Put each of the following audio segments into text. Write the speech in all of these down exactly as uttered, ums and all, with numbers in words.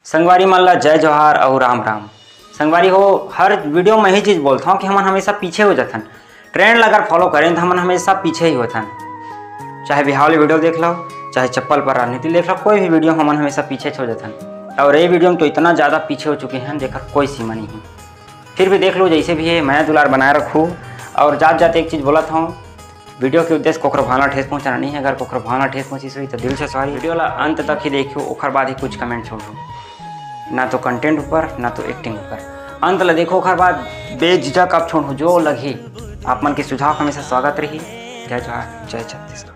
संगवारी मन ला जय जोहार अउ राम राम। संगवारी हो, हर वीडियो में यही चीज बोलता हूँ कि हमन हमेशा पीछे हो जाथन। ट्रेंड ला अगर फॉलो करें तो हमन हमेशा पीछे ही होथन। चाहे बिहाव वाली वीडियो देख लो, चाहे चप्पल पर राजनीति देख लो, कोई भी वीडियो हमन हमेशा पीछे हो जाथन। और ये वीडियो में तो इतना ज्यादा पीछे हो चुके हैं, जेकर कोई सीमा नहीं है। फिर भी देख लो, जैसे भी है, मया दुलार बनाए रखू। और जात जात एक चीज बोलत हूँ, वीडियो के उद्देश्य कोकरो भावना ठेस पहुंचाना नहीं है। अगर कोकरो भावना ठेस पहुंची हुई तो दिल से सॉरी। वीडियो ला अंत तक ही देखियो, ओकर बाद ही कुछ कमेंट छोड़ो, ना तो कंटेंट ऊपर, ना तो एक्टिंग ऊपर। अंत ला देखो, ओकर बाद बेझिझक आप छोड़ो, जो लगी। आप मन के सुझाव हमेशा स्वागत रही। जय जोहार, जय छत्तीसगढ़।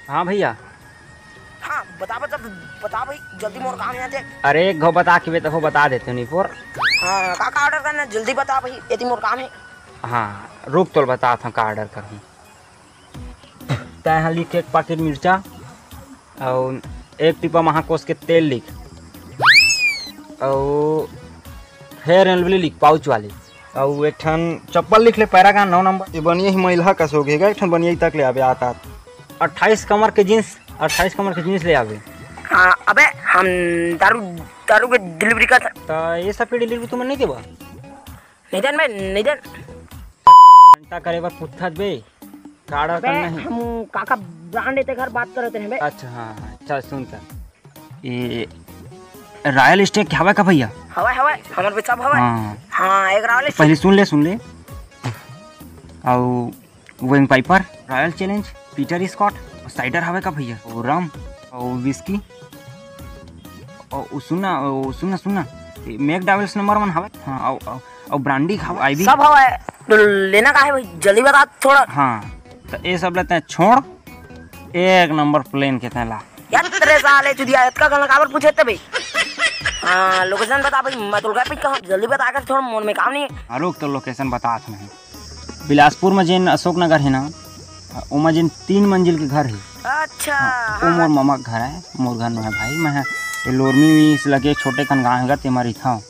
हाँ भैया। हाँ, बता, बता, बता भाई, जल्दी मोर काम हे ते। अरे, एक घो बता के बे, तभो बता देते निपोर। हाँ, का, का ऑर्डर करना, जल्दी बता भाई, एती मोर काम हे। हाँ, रुक, तोल बतात हूँ का ऑर्डर करहूँ। तैं ह लिख एक पाकिट मिर्चा, अउ एक टिपा महाकोस के तेल लिख, अउ फेयर एंड लवली लिख पाउच वाली, अउ एक ठन चप्पल लिख ले पैरागन नौ नंबर। ये बनिया ही महिला कस हो गे गा, एक ठन बनिया ही तक ले आबे आत आत। अट्ठाईस कमर के जींस, अट्ठाईस कमर के जींस ले आबे। हाँ, अबे हम दारू, दारू के डिलीवरी करथन। त ये सब के डिलीवरी तुमन नहीं देबा? नहीं देन बे, नहीं देन। घंटा करे बर पुत्थत बे, का ऑर्डर बे, करना है? हम काका ब्रांड हे तेकर बात करत रहे बे। अच्छा, हाँ, हाँ, चल सुन त। ये रॉयल स्टेक हवय का भैया? हवय, हवय, हमर पे सब हवय। हाँ। हाँ, एक रॉयल स्टेक। पहले सुन ले, सुन ले। अउ वेंग Piper, Royal Challenge, Peter Scott, अउ साइडर हवय का भैया? अउ रम, अउ विस्की, अउ सुनना, अउ सुनना, सुनना, ये मैकडॉवेल्स नंबर वन हवय। हाँ, अउ, अउ, अउ ब्रांडी हवय, आईबी। सब हवय। तो लेना का हे भाई? जल्दी बता थोड़ा। हाँ, त ये सब ला तैं छोड़, एक नंबर प्लेन के तैं ला। यार तेरे साले चुदिया, इतना गाना काबर पूछे तबे? हाँ, लोकेशन बता भाई, मैं तो घर पे कहूँ, जल्दी बता कर छोड़, मोर में काम नहीं है। हाँ, रुक, तो लोकेशन बतात हूँ मैं। बिलासपुर में जेन अशोक नगर हे ना, ओमा जेन तीन मंजिल के घर हे। अच्छा, हाँ, वो हाँ। मोर ममा के घर आय, मोर घर नो हे भाई। मैं ह ये लोरमी से लगे छोटे कन गाँव हे गा, तेमा रहिथव।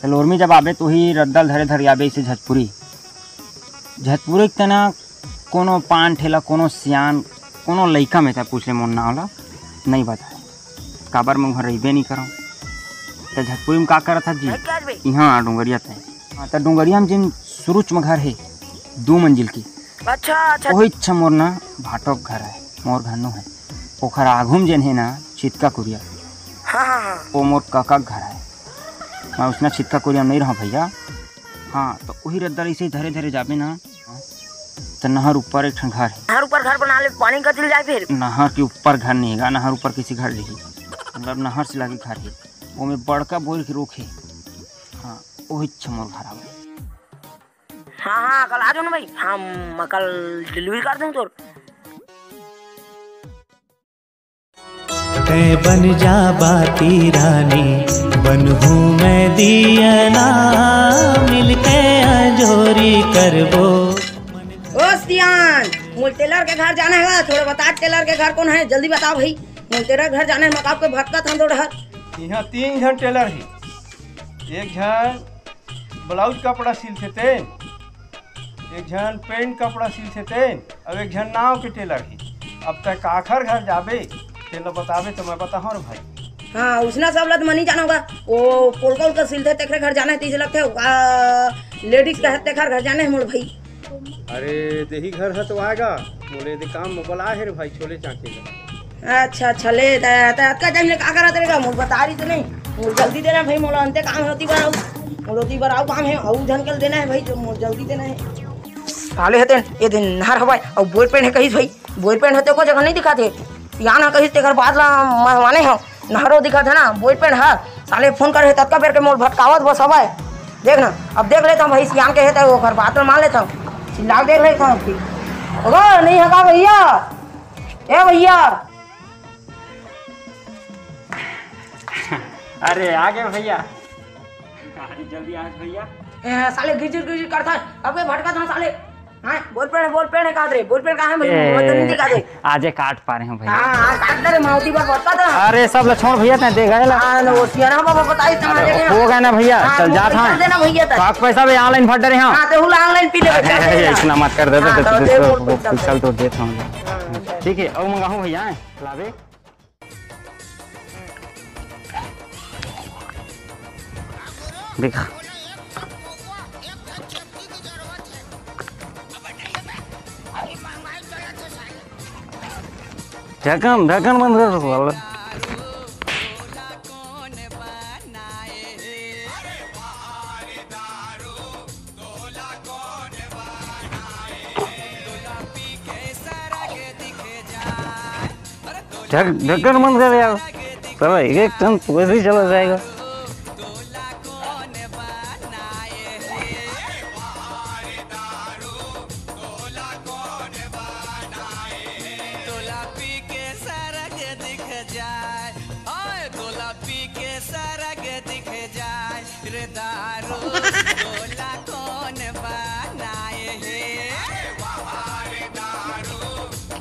त लोरमी जब आबे, तो ही रद्दा ल धरे धरे आबे, इसे झतपुरी। झतपुरी के तना कोनो पान ठेला, कोनो सियान, कोनो लइका में तैं पूछ ले, मोर नाव ला नहीं बताय, काबर मैं उहाँ रहिबे नहीं करव। त झतपुरी में का करत हस जी? नहीं, क्या बे? इहाँ डोंगरिया तैं। हाँ, त डोंगरिया में जेन सुरुच में घर हे, दू मंजिल के। अच्छा, अच्छा। ओही इच्छा मोर ना भाटो के घर आय, मोर घर नो हे। ओखर आघू में जेन हे ना चितका कुरिया, हाँ, हाँ, हाँ। वो मोर कका के घर आय। मैं उसना चितका कुरिया में नहीं रहव भैया। हाँ, त ओही रद्दा ल इसे धरे धरे जाबे ना, त नहर ऊपर एक ठन घर हे। नहर ऊपर घर बना ले, पानी कति ले जाय फिर? नहर के ऊपर घर नहीं हे गा, नहर ऊपर किसी घर रही, मतलब नहर से लागे घर हे, ओमे बड़का बोर के रुख हे। हाँ, ओही इच्छा मोर घर आवे। हाँ, हाँ, कल आ जाओ ना भाई, हम कल डिलीवरी कर दूँ तोर। तैं बन जा बाती रानी, बनहूँ मैं दियना, मिलके अंजोरी करबो। ओ सियान, मोल टेलर के घर जाना हे, थोड़ा बता टेलर के घर कौन हे, जल्दी बताओ भाई। मोल टेलर घर जाना हे, मैं आपके भटकत हूँ दो डहर। यहाँ तीन झन टेलर हे, एक झन ब्लाउज कपड़ा सिलथे तेन, एक झन पैंट कपड़ा सिलथे तेन, अउ एक झन नाव के टेलर हे। अब तैं काखर घर जाबे, तेन ल बताबे त मैं बताहूँ रे भाई। हाँ, उसना सब ल त मैं नहीं जानव गा। वो पोलका उलका सिलथे, तेखरे घर जाना हे, तइसे लगथे। आ, लेडीज का हे, तेखर घर जाना हे मोर भाई। अरे, देही घर ह तो आय गा, मोले दे काम में बला हे रे भाई, छोले चाके ला। अच्छा, अच्छा, ले, त, त अतका टाइम ले का करत रहेगा? मोर बता रही तो नहीं, मोर जल्दी देना भाई, मोला अंते काम होती बर आऊ, मोला ओती बर आऊ काम हे, अऊ झन के ल देना हे भाई, जो मोर जल्दी देना हे। साले हते, ये दिन नहर हवय, अऊ बॉय फ्रेंड हे कहिस भाई, बॉय फ्रेंड होते को जगह नहीं दिखाते, सियान ह कहिस, तेकर बाद ला मैं माने हव। नहरो दिखत हे ना, बॉय फ्रेंड ह, साले फोन करे हे, ततका बेर के मोर भटकावत बस हवय। देख ना, अब देख लेथंव भाई, सियान के हे त ओकर बात ल मान लेथंव। चिल्ला के देख लेथंव अब की। ओगो, नहीं हे का भैया? ए भैया। अरे, आ गए भैया। अरे, जल्दी आ भैया। ए, साले गिरगिर गिरगिर करता है। अबे भटका था साले। हाँ, बोल पेड़, बोल पेड़ का दे, बोल पेड़ कहाँ है भाई? ए, वो तो नहीं दिखा दे। आजे काट पा रहे हो भैया। हाँ, हाँ, काट दे रे, माउती पर बता दो। अरे सब ला छोड़ भैया, तैं दे गए ला। हाँ, ना, वो सियाना बाबा बताई था, अरे, आ जाएगा। हो गए ना भैया, हाँ, चल वो जात पैसा हाँ। देना भैया, तब। काक पैसा भी online भर डरे हाँ। हाँ, तो हुला online पी ले, अरे, चल अरे, देना। इतना मत कर दे, हाँ, तो तो दे, दे, बोल, वो बोल, चल, चल चल। तो देत हूँ। हाँ, चल। ठीक है, और मंगाहूँ भैया, लावे। देखा। ढक्कन, ढक्कन बंद कर साला। ढक-, ढक्कन बंद कर यार, साला एक एक टन वैसे ही चला जाएगा।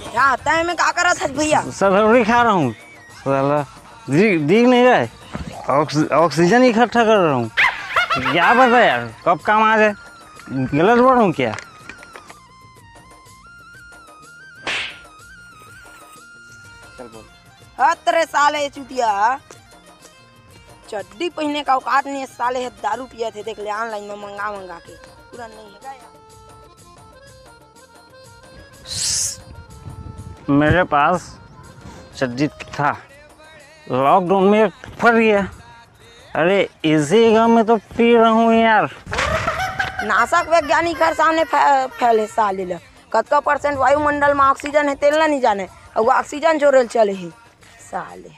क्या तय में का करत हस भैया? सलौरी खा रहा हूँ साला, दिख नहीं रहा है। ऑक्सीजन इकट्ठा कर रहा हूँ। क्या पता यार, कब काम आ जाए। गलत बोल रहा हूँ क्या? चल बोल। हत रे साले चुतिया, चड्डी पहिने का औकात नहीं है साले, हे दारू पियत हे, देख ले online में मंगा मंगा के, पूरा नहीं है का यार? मेरे पास चड्डी था, lockdown में फट गया। अरे इसी गम में तो पी रहा हूँ यार। नासक वैज्ञानिक हर सामने फै-, फैले साले ला। कतका percent वायुमंडल में ऑक्सीजन है तेल ला नहीं जाने, और वो ऑक्सीजन चोरे ल चले है साले।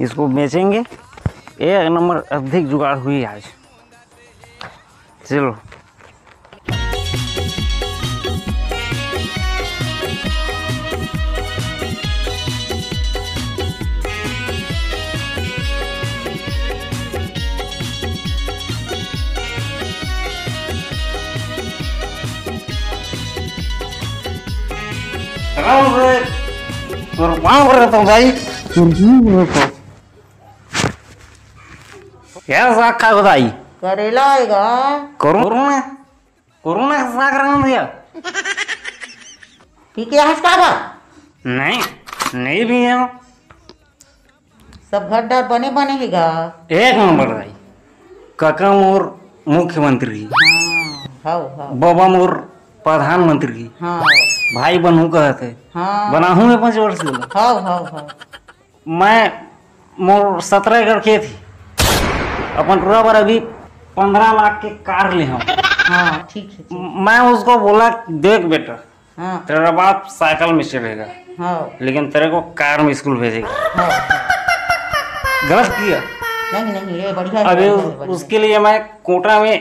इसको बेचेंगे, एक नंबर अधिक जुगाड़ हुई आज। चलो। राम रे, तोर पाँव रे तो भाई। क्या साग खा बताई? करेला आएगा। कोरोना, कोरोना का साग रहना भैया। पी के आज का बा? नहीं, नहीं भी है। सब घर डर बने बने हे गा। एक नंबर भाई, काका मोर मुख्यमंत्री, हाँ, हव, हव। बाबा मोर प्रधानमंत्री, हाँ। भाई बनहूँ कहत हे, हाँ। बनाहूँ मैं पाँच वर्ष के लिए। हव, हव, हव। मैं मोर सत्रह एकड़ खेत ही, अपन टूरा बर अभी पन्द्रह लाख के कार ले हूँ। हाँ, ठीक है, ठीक। मैं उसको बोला, देख बेटा, हाँ। तेरा बाप साइकिल में चलेगा, हाँ। लेकिन तेरे को कार में स्कूल भेजेगा। हाँ। गलत किया। नहीं, नहीं, ये बढ़िया है, अभी बढ़िया है, बढ़िया है। उसके लिए मैं कोटा में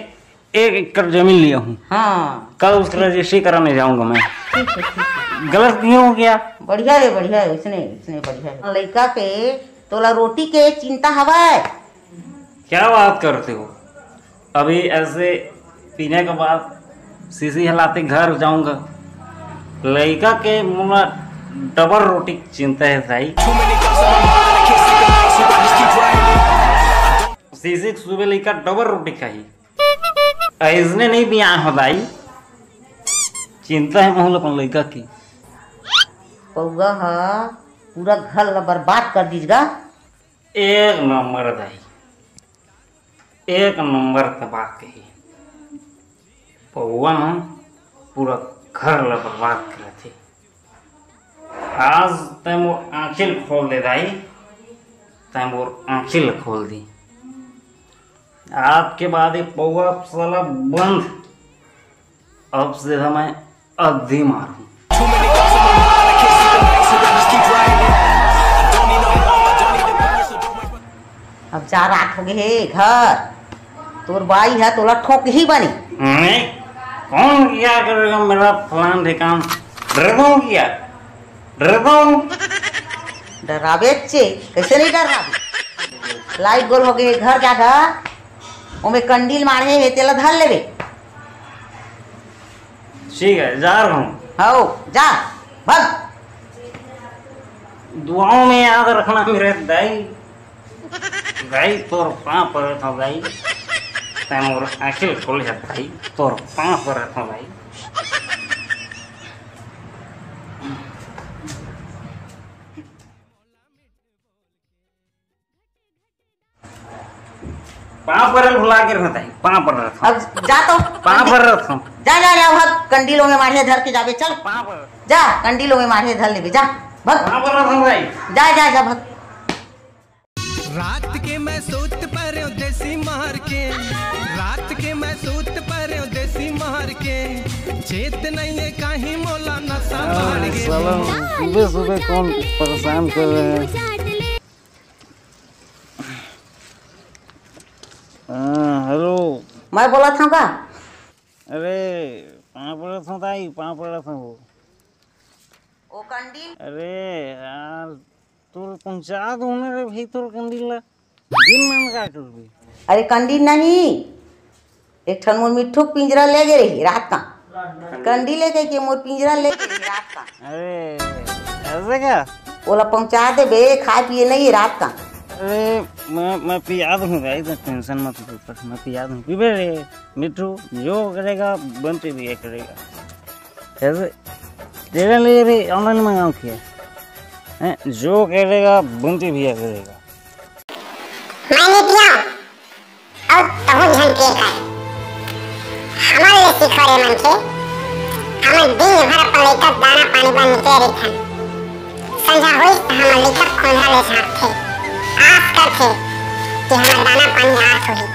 एक एकड़ जमीन लिया हूँ। हाँ। कल उसका रजिस्ट्री कराने जाऊंगा मैं। ठीक है, ठीक है। गलत नहीं हो गया? बढ़िया है, बढ़िया है, इसने, इसने बढ़िया है। लड़का के तोला रोटी के चिंता हवय। क्या बात करते हो? अभी ऐसे पीने के बाद शीशी हिलाते घर जाऊंगा। लड़का के मुला डबल रोटी चिंता है भाई। शीशी सुबह लड़का डबल रोटी खाई। ऐसने नहीं बियाह हो दाई। चिंता है महूल अपन लड़का की। पौवा हा पूरा घर ला बर्बाद कर दीजगा। एक नंबर दाई, एक नंबर त बात कही। पौवा ना पूरा घर ला बर्बाद करत हे। आज तै मोर आँखी ल खोल दे दाई, तै मोर आँखी ल खोल दी। आज के बाद ये पौवा साला बंद। अब से मैं अद्धी मारूं। अब जा रात हो गए हे घर, तोर बाई है तोला ठोक ही बनी। नहीं, कौन क्या करेगा मेरा फलान ठिकान? डरता हूँ क्या? डरता हूँ। डरावे चे, कैसे नहीं डरावे? लाइट गोल हो गए, घर जागा, ओमे कंडील माढ़े हे, तेला धर लेबे। ठीक है, जा रहा हूँ। हौ, जा, भग। दुआओं में याद रखना मेरे दाई। दाई, तोर पाँव परत हूँ दाई, तै मोर आँखी खोल जा दाई, तोर पाँव परत हूँ दाई। पाँव परल भुला के रहता है, पाँव पर रहता हूँ। अब जा तो। पाँव पर रहता हूँ। जा, जा, जा, भाग, कंडीलों में माढ़े धर के जाबे, चल। पाँव पर। जा, कंडीलों में माढ़े धर लेबे, जा, भाग। पाँव पर रहता हूँ भाई। जा, जा, जा, भाग। रात के मैं सूत परेंव देसी मार के, रात के मैं सूत परेंव देसी मार के, चेत नहीं है काहीं मोला नशा मार के। साला, सुबह सुबह कौन परेशान कर रहे हैं? हाँ, हेलो। मैं बोलत हूँ का? अरे, पाँव पड़त हूँ ताई, पाँव पड़त हूँ। ओ कंडील। अरे यार, तोर पहुँचा दूँ ना रे भाई, तोर कंडील ला। दिन में का करबे? अरे कंडील नहीं, एक ठन मोर मिट्ठू के पिंजरा ले गे रही रात का। कंडील लेके के मोर पिंजरा ले गे रही रात का। अरे, ऐसे क्या? ओला पहुँचा देबे, खाए पिए नहीं रात का। अरे, मैं, मैं पिया दूँ भाई, तो टेंशन मत ले, पर मैं पिया दूँ। पीबे रे, मिट्ठू, जो करेगा, बंटी भैया करेगा। कैसे? तेरे लिए भी ऑनलाइन मंगाऊँ क्या? हैं? जो करेगा, बंटी भैया करेगा। मैं नहीं पिया, और तहु झन पिए कर। हमन ले सीखो रे मनखे, हमन दिन भर अपन लइका दाना पानी बर निकले रहिथन। संझा होइस त हमर लइका खोंधा ले झांकथे, आस करथे कि हमर दाना पानी आस होही।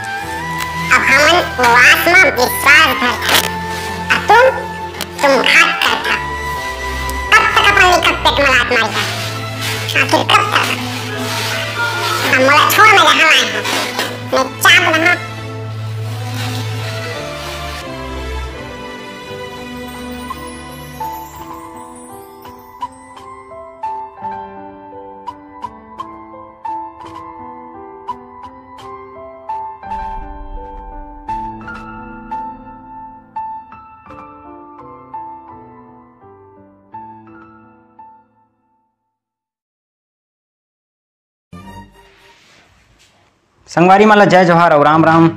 अब हमन वो आस म विश्वास धरथन। अउ तुम, तुम घात करथा। कब तक अपन लइका पेट म लात मारथा? आखिर कब तक? अब मोला छोड़, मैं जहाँ आए हूँ, मैं चाँद वहाँ। संगवारी मन ला जय जोहार अउ राम राम।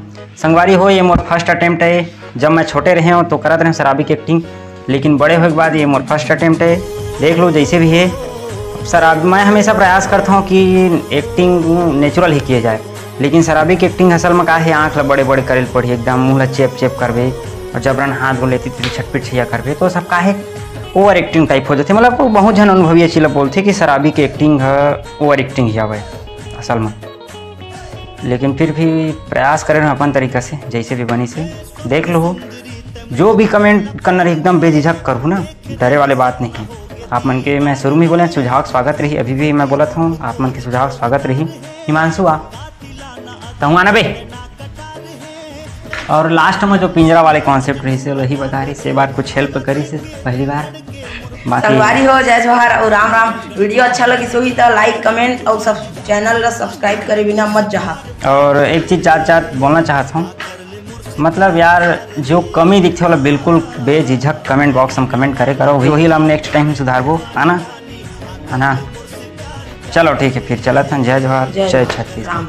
संगवारी हो, ये मोर first attempt हे। जब मैं छोटे रहेंव तो करत रहेंव शराबी के acting, लेकिन बड़े होए के बाद ये मोर first attempt हे। देख लो जैसे भी हे। शराब, मैं हमेशा प्रयास करता हूँ कि acting natural ही किए जाए, लेकिन शराबी के acting असल में का हे, आँख ला बड़े बड़े करे ल पड़ही, एकदम मुँह ला चेप चेप करबे अउ जबरन हाथ गोड़ लेती तेती छटपिट छइया करबे, तो सब का हे, over acting type हो जाथे। मतलब बहुत झन अनुभवी ये चीज ला बोलथे कि शराबी के acting ह over acting ही हवय असल में। लेकिन फिर भी प्रयास करे रहूँ अपन तरीका से, जैसे भी बनी से। देख लो, जो भी comment करना रही एकदम बेझिझक करहू ना, डरे वाले बात नहीं है। आप मन के मैं शुरू में ही बोले सुझाव के स्वागत रही, अभी भी मैं बोलत हूँ आप मन के सुझाव के स्वागत रही। हिमांशु आ, तहु आना बे। और last में जो पिंजरा वाले concept रही से वही बता रही से बार कुछ help करी से पहली बार। बाकी संगवारी हो, जय जोहार अउ राम राम। Video अच्छा लगिस होही त like, comment अउ सब channel ला subscribe करे बिना मत जहा। और एक चीज जात जात बोलना चाहत हूँ, मतलब यार, जो कमी दिखथे ओला बिल्कुल बेझिझक comment box में comment करे करो, वही, वही ला हम next time सुधारबो, है ना? है ना? चलो ठीक है, फिर चलत हन। जय जोहार, जय जय जोहार। छत्तीसगढ़। राम।